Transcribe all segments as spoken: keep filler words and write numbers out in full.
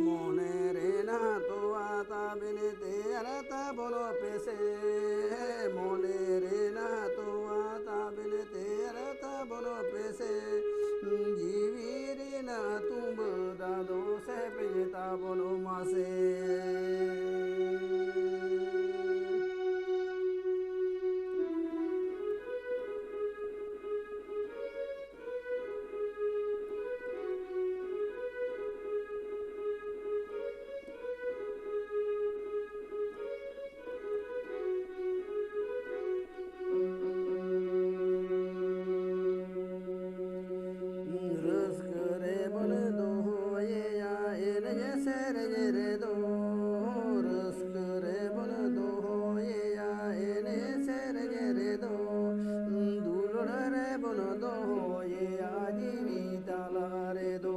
ᱢᱚᱱᱮ ᱨᱮᱱᱟᱜ ᱛᱚᱣᱟ ᱛᱟᱵᱮᱱ ᱛᱮᱭᱟᱨ ᱛᱟᱵᱚᱱ ᱯᱮᱥᱮ, ᱢᱚᱱᱮ ᱨᱮᱱᱟᱜ ᱛᱚᱣᱟ ᱛᱟᱵᱮᱱ ᱛᱮᱭᱟᱨ ᱛᱟᱵᱚᱱ ᱯᱮᱥᱮ, ᱡᱤᱣᱤ ᱨᱮᱱᱟᱜ ᱛᱩᱢᱵᱟᱹ ᱫᱟᱜ ᱫᱚ ᱥᱮᱯᱮᱧ ᱛᱟᱵᱚᱱ ᱢᱟᱥᱮ᱾ ᱨᱟᱹᱥᱠᱟᱹ ᱨᱮᱵᱚᱱ ᱫᱚᱦᱚᱭᱮᱭᱟ ᱮᱱᱮᱡ ᱥᱮᱨᱮᱧ ᱨᱮᱫᱚ, ᱨᱟᱹᱥᱠᱟᱹ ᱨᱮᱵᱚᱱ ᱫᱚᱦᱚᱭᱮᱭᱟ ᱮᱱᱮᱡ ᱥᱮᱨᱮᱧ ᱨᱮᱫᱚ, ᱫᱩᱞᱟᱹᱲ ᱨᱮᱵᱚᱱ ᱫᱚᱦᱚᱭᱮᱭᱟ ᱡᱤᱣᱤ ᱛᱟᱞᱟ ᱨᱮᱫᱚ᱾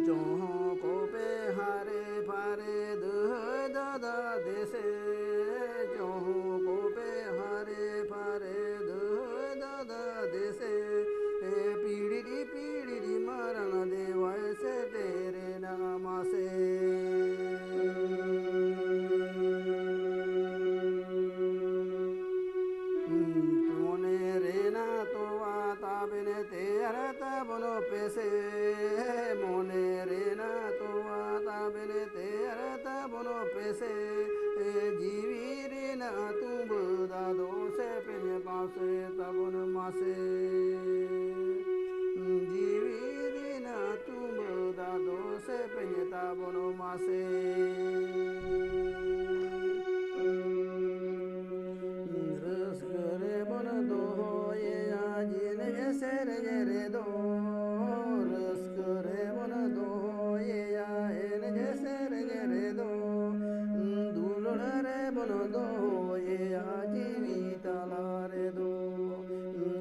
ᱪᱚᱦᱚᱸ ᱠᱚᱯᱮ ᱦᱟᱨᱮ ᱯᱷᱟᱨᱮ ᱫᱟᱹᱭ ᱫᱟᱫᱟ ᱫᱮᱥᱮ, ᱪᱚᱦᱚᱸ ᱠᱚᱯᱮ ᱦᱟᱨᱮ ᱯᱷᱟᱨᱮ ᱫᱟᱹᱭ ᱫᱟᱫᱟ ᱫᱮᱥᱮ, ᱯᱤᱲᱤ ᱯᱤᱲᱤ ᱢᱟᱨᱟᱝ ᱫᱮᱣᱟᱭ ᱥᱮᱴᱮᱨᱮᱱᱟ ᱢᱟᱥᱮ᱾ ᱢᱚᱱᱮ ᱨᱮᱱᱟᱜ ᱛᱚᱣᱟ ᱛᱟᱵᱮᱱ ᱛᱮᱭᱟᱨ ᱛᱟᱵᱚᱱ ᱯᱮᱥᱮ, ᱢᱚᱱᱮ ᱨᱮᱱᱟᱜ ᱛᱚᱣᱟ ᱛᱟᱵᱮᱱ ᱛᱮᱭᱟᱨ ᱛᱟᱵᱚᱱ ᱯᱮᱥᱮ, ᱡᱤᱣᱤ ᱨᱮᱱᱟᱜ ᱛᱩᱢᱵᱟᱹ ᱫᱟᱜ ᱫᱚ ᱥᱮᱯᱮᱧ ᱯᱟᱥᱮ ᱛᱟᱵᱚᱱ ᱢᱟᱥᱮ᱾ ᱛᱟᱵᱚᱱ ᱢᱟᱥᱮ᱾ ᱨᱟᱹᱥᱠᱟᱹ ᱨᱮᱵᱚᱱ ᱫᱚᱦᱚᱭᱮᱭᱟ ᱡᱤᱱ ᱮ ᱥᱮᱨᱮᱧ ᱨᱮᱫᱚ᱾ ᱨᱟᱹᱥᱠᱟᱹ ᱨᱮᱵᱚᱱ ᱫᱚᱦᱚᱭᱮᱭᱟ ᱮᱱᱮᱡ ᱥᱮᱨᱮᱧ ᱨᱮᱫᱚ᱾ ᱫᱩᱞᱟᱹᱲ ᱨᱮᱵᱚᱱ ᱫᱚᱦᱚᱭᱮᱭᱟ ᱡᱤᱣᱤ ᱛᱟᱞᱟ ᱨᱮᱫᱚ᱾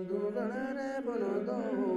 ᱫᱩᱞᱟᱹᱲ ᱨᱮᱵᱚᱱ ᱫᱚᱦᱚ